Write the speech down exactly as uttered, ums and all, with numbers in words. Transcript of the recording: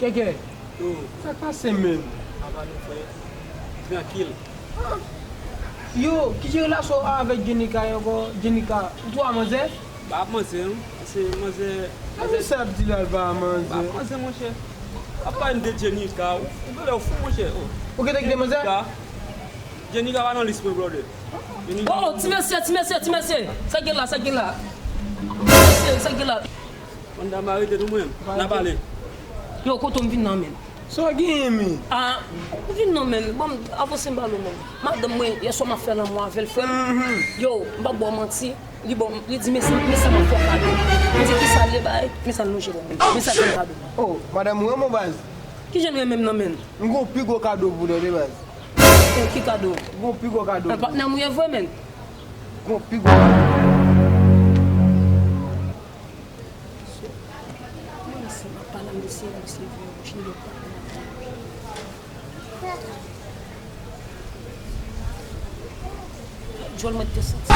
Kèkè, sa k pase menm? Apa nou frè? Trankil. Yo, ki jan relasyon w avèk Jenika ankò? Jenika, ou twa manzè? Pa ap manzè, non. Se manzè. Sa misye ap di la, l pa manzè. Pa ap manzè, monchè. Ap pale m de Jenika. Ou, ou genlè ou fou, monchè. Oh. Ou genlè ki de manzè? Jenika. Jenika pa nan lis mwen, brother. Jenika. Oh, ti mesye, ti mesye, ti mesye. Sa gen la, sa gen la. Ti mesye, sa gen la. Madam, arete nou mwen. N a pale. Yo, kote w m vin nan men. Sa w genyen, men? Ah, m vin nan men. Bon, avanse m pale w, man. Madanm mwen, yèswa m ap fè lanmou avè l, frè m. Yo, m p ap ba w manti. Li bon, li di, "Men sa, men sa m ap fè w kado." M di, "Kisa l ye, bay?" Men sa l lonje ban mwen. Men sa l fè m kado. Oh, madanm ou renmen w, baz. Ki jan l renmen m nan men? M gon pi gwo kado pou tande, baz. Oh, ki kado? M gon pi gwo kado. An patnè m ou ye vre, men. Gon pi gwo kado. Mwen se pa pale a mesye, mesye vre, ou chile pa. Djòl mwen te santi.